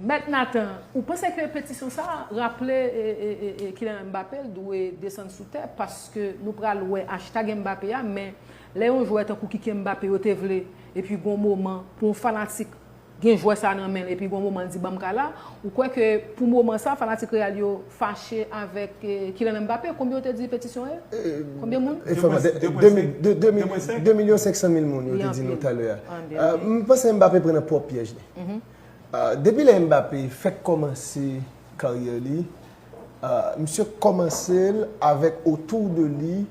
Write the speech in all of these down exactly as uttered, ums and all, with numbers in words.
Mèt Nathan, ou panse ke petisyon sa a raple e, e, e, e Kylian Mbappé l dwe desann sou tè paske nou pral wè hashtag Mbappé a, men lè yon jwè tankou Kylian Mbappé yo te vle epi gon moman pou yon fanatik gen jwè sa nan men l epi gon moman l di ban m kay la, ou kwè ke pou moman sa fanatik Real yo fache avèk e, Kylian Mbappé? Konbyen yo te di petisyon ye? Konbyen moun? Efektivman, de milyon senk san mil moun yo te di nou talè a. M panse Mbappé pran nan pwòp pyèj li. Depi lè Mbappé fèk kòmanse karyè li, misye kòmanse l avèk otou de li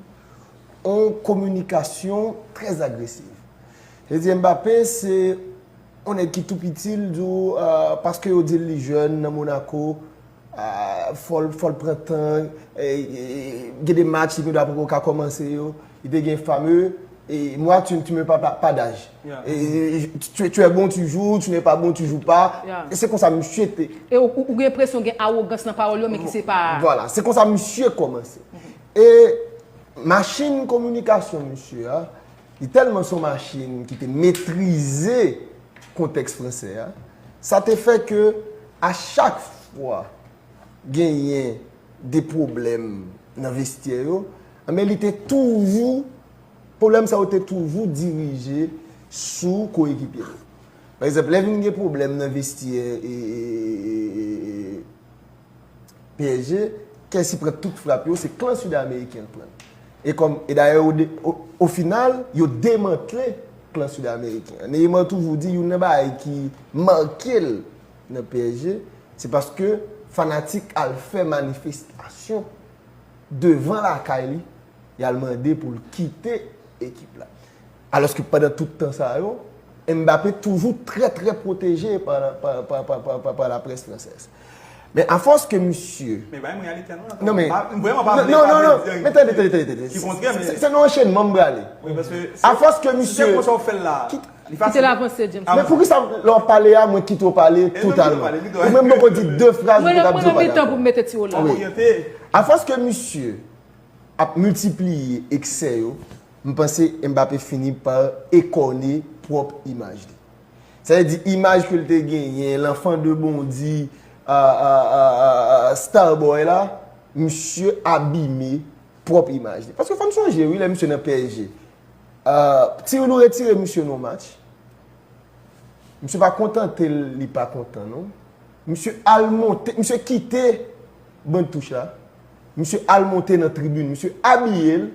yon kominikasyon trè agresiv. Se di Mbappé se yon nèg ki tou piti, l di w paske yo di l li jèn nan Monaco, fò l pran tan, gen de match li gendwa poko ka kòmanse yo. Li te gen fame et moi tu, tu me parles pas d'âge. Et tu, tu es bon tu joues, tu n'es pas bon tu joues pas. Se konsa misye te. E ou gen enpresyon gen awogans nan pawòl yo men ki se pa. Vwala, se konsa misye kòmanse. E machin kominikasyon misye a, li tèlman se yon machin ki te metrize kontèks fransè a, sa te fè ke a chak fwa genyen de pwoblèm nan vestyè yo, enben li te toujou, pwoblèm sa yo te toujou dirije sou koyekipye l. Pa egzanp, lè vin gen pwoblèm nan vestyè e, e, e, e, e, P S G, kès ki pran tout frap yo, se klan sid ameriken an k pran l. E kòm, e dayè, o, o, o final, yo demantle klan sid ameriken an. Neymar toujou di, youn nan bagay ki make l nan P S G, se paske fanatik al fè manifestasyon devan lakay li, y al mande pou l kite ekip la. Alòske pandan tout tan sa yo, Mbappé toujou trè, trè pwoteje pa, pa, pa, pa, pa, pa, pa laprès fransèz. Men afòs ke misye. Men bay mwen realite a non. Non, men. M vrèman pa vle, non, non, non, men tande, tande, tande, tande. Ki kontrè, men. Se nan anchenman m prale. Afòs ke misye. Se konsa w fè l la. Kite l avanse, James. Men poukisa lè w ap pale a, mwen kite w pale totalman? Ou menm poko di de fraz, mwen poko di w pale. Mwen nan mitan pou m mete ti wo la. Afòs ke misye ap miltipliye eksè yo, m panse Mbappé fini pa ekòne pwòp imaj li. Sa vle di imaj ke l te genyen, l'enfant de Bondy, a, a, a, a, a, Starboy la, misye abime pwòp imaj li. Paske fò n sonje, wi, lè misye nan P S G, a, ti Rilou retire misye nan match. Misye pa kontante l, li pa kontan, non. Misye al monte, misye kite bann touch la. Misye al monte nan tribin, misye abiye l,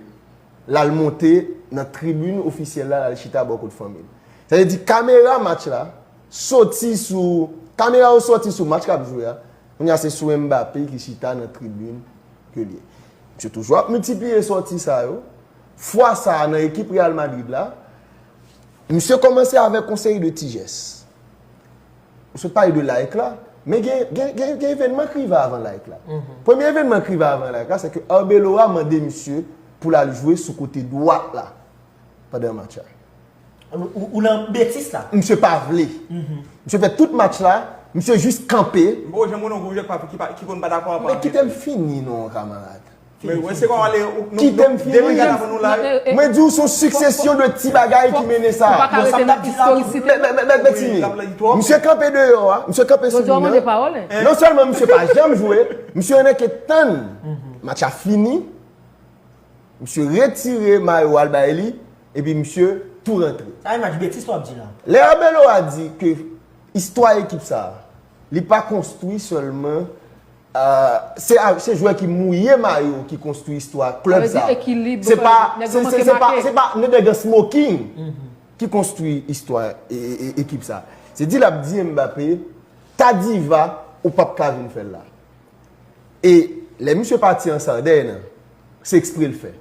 l al monte nan tribin ofisyèl la, l al chita bò kot fanmi l. Sa vle di kamera match la soti sou, kamera yo soti sou match k ap jwe a. Kounye a se sou Mbappé ki chita nan tribin ke l ye. Misye toujou ap miltipliye sòti sa yo. Fwa sa a nan ekip Real Madrid la, misye kòmanse avèk yon seri de ti jès. Ou sot pale de like la, men gen, gen, gen, gen evènman k rive avan like la. Premye evènman k rive avan like la, se ke Arbeloa mande misye pou l al jwe sou kote dwat la pandan match la. Ou, ou, ou nan betis la. Misye pa vle. Misye fè tout match la, misye jis kanpe. Bon, jan moun nan gwoup jèk pa ki pa ki konn pa dakò anba. Men kite m fini non, kamarad. Men wè se kon ale. Kite m fini. Mwen di w se yon siksesyon de ti bagay ki mennen sa. Bon, sa m t ap di la tou. Bètini. Misye kanpe deyò a, misye kanpe sou li nan. Non sèlman misye pa janm jwe, misye renmen ke tann match a fini. Misye retire mayo a l bay li, epi misye tou rantre. Sa e match betis w ap di la. Lè Arbeloa di ke istwa ekip sa a, li pa konstwi sèlman, se, se jwè ki mouye mayo ki konstwi istwa klèb sa a. Se pa, se, se, se pa, se pa nèg an smoking ki konstwi istwa e, e, e, ekip sa a. Se di l ap di Mbappé, ta diva, ou p ap ka vin fè l la. E lè misye pati an Sardèy nan, se ekspre l fè.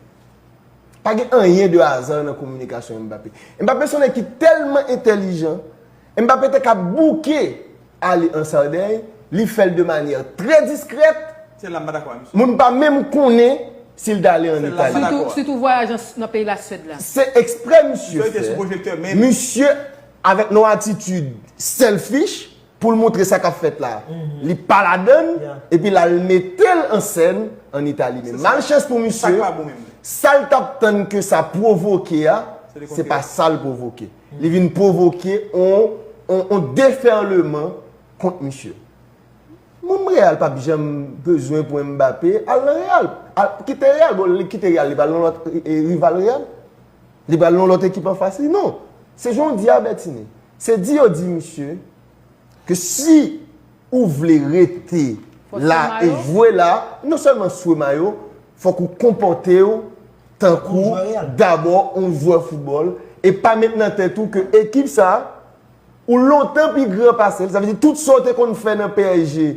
Pa gen anyen de aza nan kominikasyon Mbappé. Mbappé se yon nèg ki tèlman entèlijan, Mbappé te ka bouke ale an Sardèy, li fè l de manyè trè diskrèt. Se la m pa dakò ak misye. Moun pa menm konnen si l t ale an Itali. Sitou, sitou vwayaj an, nan peyi Laswèd la. Se ekspre misye fè. Misye, avèk yon atitid selfish, pou l montre sa k ap fèt la, li pa ladann, epi l al mete l an sèn an Itali. Men malchans pou misye, sa l t ap tann ke sa pwovoke a, se pa sa l pwovoke. Li vin pwovoke on, on, on defèleman kont misye. Pou m Real p ap janm bezwen pou Mbappé, al nan Real. Al, kite Real, bon, li kite Real, li pral nan lòt e, e, rival Real. Li pral nan lòt ekip anfas li, non. Se jan w di a, Bertine. Se di yo di misye ke si ou vle rete la e jwe la, non sèlman swe mayo, fòk ou konpòte w tankou dabò yon jwè foutbòl e pa met nan tèt ou ke ekip sa ou lontan pi gran pase l. Sa vle di tout sa w te konn fè nan P S G,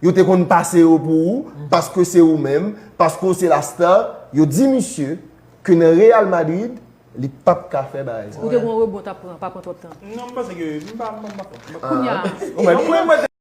yo te konn pase yo pou ou, paske se ou menm, paske w se la star. Yo di misye ke nan Real Madrid, li p ap ka fè bagay sa. Ou te gon rebon t ap pran, pa pran twòp tan. Non, m panse ke m pa, m pa, m pa. Kounye a. Ou mwen, mwen, mwen,